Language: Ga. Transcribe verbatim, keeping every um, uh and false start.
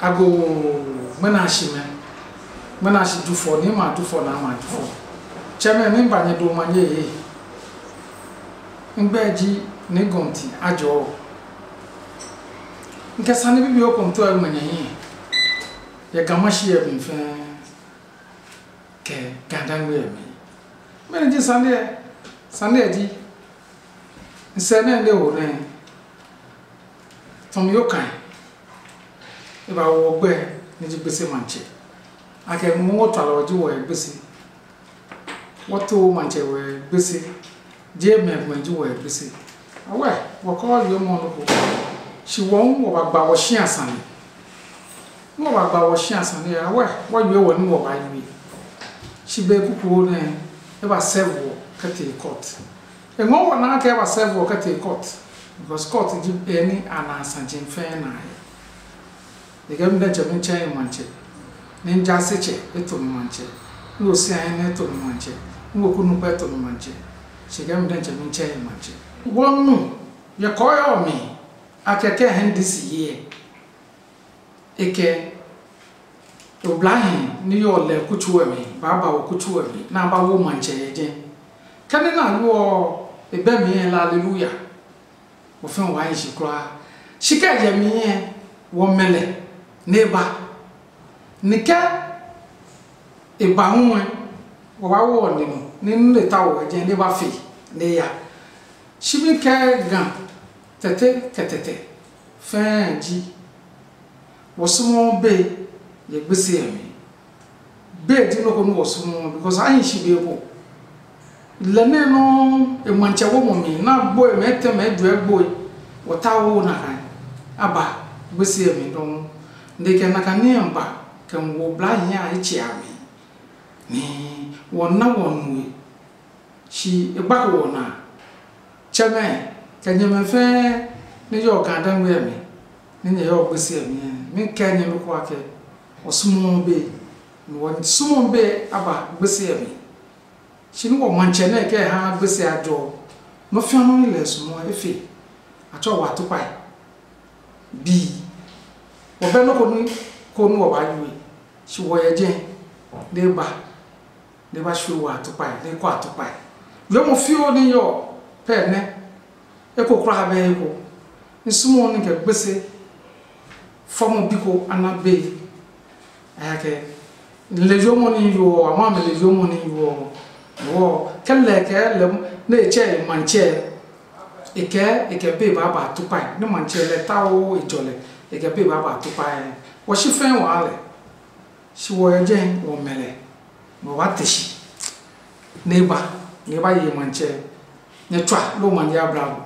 Agoo, ŋmɛnɛ ashi mɛɛ, ŋmɛnɛ ashi Jufɔ, ni ma Jufɔ, ni ma Jufɔ. Tsɛmɛi, miiŋa nyɛ dɔŋŋ, manye yɛ. Migbɛi ji Nii Gɔnti Ajɔ. Mikɛ sane bibioo komɛi to eŋmɛ nyɛhiɛ yɛ Ga Mashi lɛ mli fɛɛ kɛ Ga-Dangme lɛ mli. Mɛni ji sane lɛ? Sane lɛ ji, misɛɛ nɛɛ ni eho nɛɛ, tamɔ yɔɔ kɛ̃, ebawo gbɛi ni ji Gbese Maŋtsɛ. Akɛ Ŋwɛi Ŋwɛi Tswalɔ ji wɔ yɛ Gbese. Wɔtoo maŋtsɛ wɔ yɛ Gbese. Jeee mɛi komɛi ji wɔ yɛ Gbese. Awɛ, wɔkɛɛ wɔyɛ mɔ nɔ ko. Shi wɔ hu wɔbaagba wɔshia sane. Ni wɔbaagba wɔshia sane lɛ, awɛ, wɔyɛ wɔ ni wɔbaawie. Shi be kukuoo nɛɛ, ebaa serve wɔ kɛtee court. Eŋɔɔ wɔnaa akɛ ebaa serve wɔ kɛtee court. Because court ji bɔ ni anaa saji fɛɛ naa yɛ. Ekɛɛ mi diɛŋtsɛ mitsɛ maŋtsɛ. Ni jaasetsɛ eto mi maŋtsɛ. Ni osia hene eto mi maŋtsɛ. Ni weku nukpa eto mi maŋtsɛ. Shi ekɛɛ mi diɛŋtsɛ mitsɛ maŋtsɛ. Wɔnu yɛ kɔɔyɔɔ mli akɛ kɛ NDC ye lɛ, ekɛ oblahii ni yɔɔ lɛ kutsu lɛ mli baaba wɔ kutsu lɛ mli, ni abawo maŋtsɛ yɛ jɛi. Kɛ ni naa yɔɔ ebɛ mli lɛ, hallelujah. Wɔfɛɛ wɔbaahi shi kwraa. Shi kɛ eyɛ mli lɛ, wɔŋmɛ lɛ ni eba. Ni kɛ eba hu lɛ, wɔbaawo wɔnine nɔ, ni nɔ ni etaoɔ yɛ jɛi ni ebafee ni eya. Shi mikɛɛ Ga Tɛte kɛ Tɛtɛ fɛɛ ji, wɔsumɔɔɔ bei yɛ Gbese lɛ mli. Bei ji nɔ ko ni wɔsumɔɔɔ, because ahi shi be ko. Lɛ nɛɛ nɔŋŋ emaŋtsɛwoo mli, ni agboi, mɛi etɛ, mɛi ejwɛ agboi, wɔtaooo nakai aba Gbese lɛ mli dɔŋŋ. Ni ekɛ nakai nii lɛ ba kɛwo oblahii ahe tsɛ amli. Ni wɔna wɔnu lɛ. Shi egbako wɔnaa. Tsɛmɛi, kɛ nyɛmɛi fɛɛ ni yɔɔ Ga-Dangme lɛ mli, ni nyɛyɔɔ Gbese lɛ mli lɛ, miikɛɛ nyɛ nɔ ko akɛ, wɔsumɔɔɔ bei, ni wɔsumɔɔɔ bei aba Gbese lɛ mli. Shi ni wɔmaŋtsɛ nɛɛ kɛha Gbese ajɔ, nɔ fɛɛ nɔ ni lɛ esumɔɔ efee, atsɔɔ wɔ atukpai. Bii, wɔbɛ nɔ ko ni, ko ni wɔbaawie, shi wɔyɛ jɛi, ni eba. Ni ebashwie wɔ atukpai, ni ekɔ atukpai. Wiemɔ fioo ni yɔɔ pɛ nɛ, eko kwraa bɛ eko. Misumɔɔ ni mikɛ Gbese fɔmɔbi ko ana bei. Ejaakɛ, mile wiemɔ ni yɔɔ, amɛ amɛle wiemɔ ni yɔɔ. Wɔ, kɛ lɛ kɛ lɛ, ni etsɛ maŋtsɛ, ekɛ, ekɛ bei baaba atukpai. Ni maŋtsɛ lɛ taooo ejɔlɛ, ekɛ bei baaba atukpai. Wɔshi fɛɛ wɔha lɛ. Shi wɔyɛ jɛi wɔŋmɛ lɛ, ni wɔbaate shi ni eba, ni ebaye maŋtsɛ. Nyɛtswaa loo maŋtsɛ ablabo.